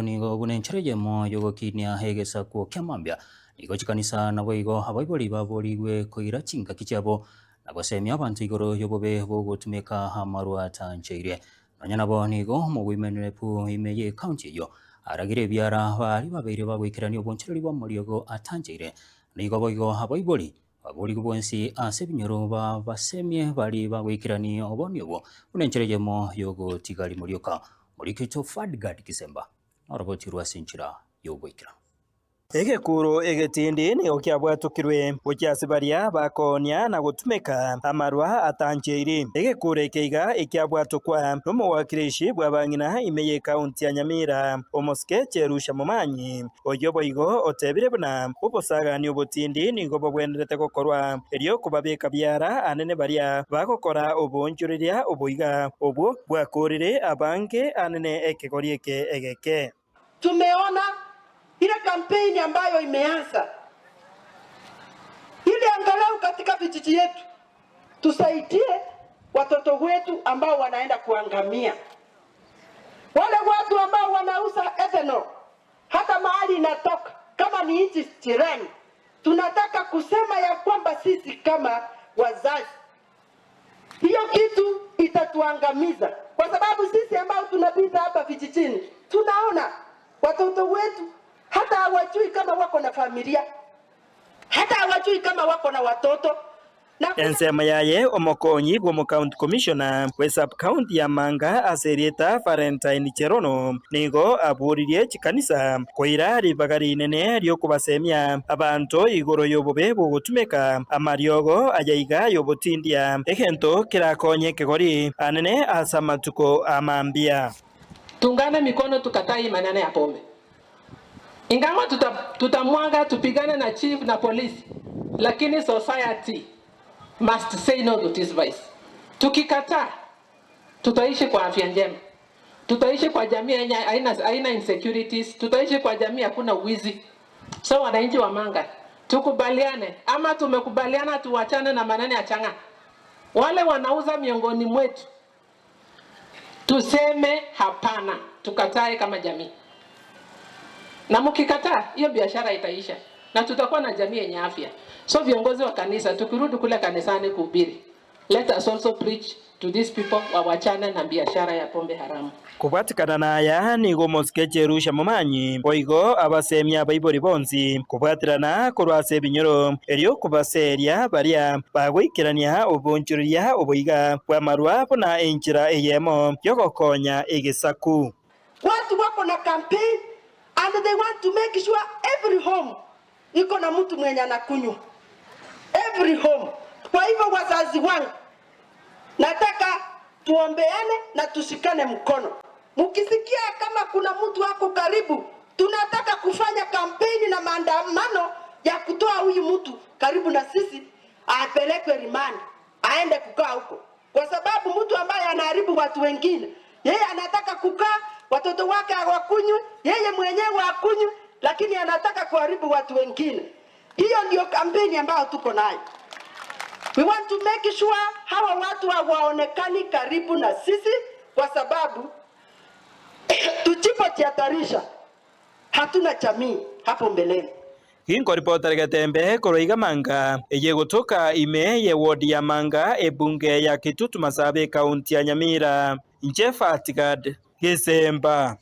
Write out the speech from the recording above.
Nigo buna enchera eyemo y'ogokinia egesaku kia mambia. Nigo chikanisa naboigo abaibori baborigwe koira chingaki chiabo na gosemia abanto igoro y'obobe bw'ogotumeka amarwa atancheirie. Nonya nabo nigo omogoimenere pu ime y'ecounty eyio aragire ebiara baria babeire bagoikerania obonchereri bw'amariogo atancheire. Nigo boigo abaibori baborigwe bonsi ase ebinyoro babasemie baria bagoikerania oboni obwo buna enchera eyemo y'ogotiga rimo rioka. Moriki oito Ferdgard Kisemba noroboti rwe ase enchera y'ogoikeranu. Egekuro egetindi nigo kiabwatokirwe gochia ase baria bakoonia na gotumeka amarwa atancheiri. Egekuro eke iga ekiabwatokwa nomowakilishi bw'abang'ina ime y'ekaunti ya Nyamira, omosike Cherusha Momanyi, oyio boigo otebire buna obosagani obotindi nigo bobwenerete gokorwa erio kobabeka biara anene baria bagokora oboonchoreria oboiga obwo bwakorire abange anene ekegori eke egeke. Tumeona ile kampeni ambayo imeanza ili angalau katika vijiji yetu tusaidie watoto wetu ambao wanaenda kuangamia, wale watu ambao wanauza ethanol hata mahali inatoka kama ni nchi jirani. Tunataka kusema ya kwamba sisi kama wazazi, hiyo kitu itatuangamiza, kwa sababu sisi ambao tunapita hapa vijijini tunaona watoto wetu hata hawajui kama wako na familia, hata hawajui kama wako na watoto. Ensemo yaye omokonyi bw'omocounty commissioner bwe sub-county ya Manga ase erieta Valentine Cherono nigo aboririe chikanisa koira ribaga rinene riokobasemia abanto igoro y'obobe bw'ogotumeka amariogo aya iga y'obotindia, egento kerakonye ekegori anene ase amatuko a mambia. Tungane mikono tukatai maneno ya pombe. Ingawa tuta, tutamwaga tupigane na chief na polisi, lakini society must say no to this vice. Tukikataa tutaishi kwa afya njema, tutaishi kwa jamii yenye haina, haina insecurities, tutaishi kwa jamii hakuna wizi. So wananchi wa Manga tukubaliane, ama tumekubaliana tuwachane na maneno ya chang'aa. Wale wanauza miongoni mwetu tuseme hapana, tukatae kama jamii, na mkikataa hiyo biashara itaisha na tutakuwa na jamii yenye afya. So viongozi wa kanisa, tukirudi kule kanisani kuhubiri, let us also preach to these people wawachane na biashara ya pombe haramu. Kobwatikana naya nigo omosike Jerusha momanyi, boigo abasemia abaibori bonsi kobwaterana korwa ase ebinyoro, erio kobaseria baria bagoikerania oboonchoreria oboiga bw'amarwa buna enchera eyemo y'ogokonya egesaku. Watu wako na campaign and they want to make sure every home iko na mtu mwenye anakunywa every home. Kwa hivyo wazazi wangu, nataka tuombeane na tushikane mkono. Mkisikia kama kuna mtu ako karibu, tunataka kufanya kampeni na maandamano ya kutoa huyu mtu karibu na sisi, apelekwe rimandi, aende kukaa huko, kwa sababu mtu ambaye anaharibu watu wengine, yeye anataka kukaa, watoto wake hawakunywi, yeye mwenyewe akunywi, lakini anataka kuharibu watu wengine. Hiyo ndio kampeni ambayo tuko nayo. We want to make sure hawa watu hawaonekani karibu na sisi, kwa sababu tusipojihatarisha hatuna jamii hapo mbeleni. Ginkoripotera Getembe korwa iga Manga, eye egotoka ime ye ward ya Manga ebunge ya Kitutu Masaaba ekaunti ya Nyamira. Inche Fatgad Gesemba.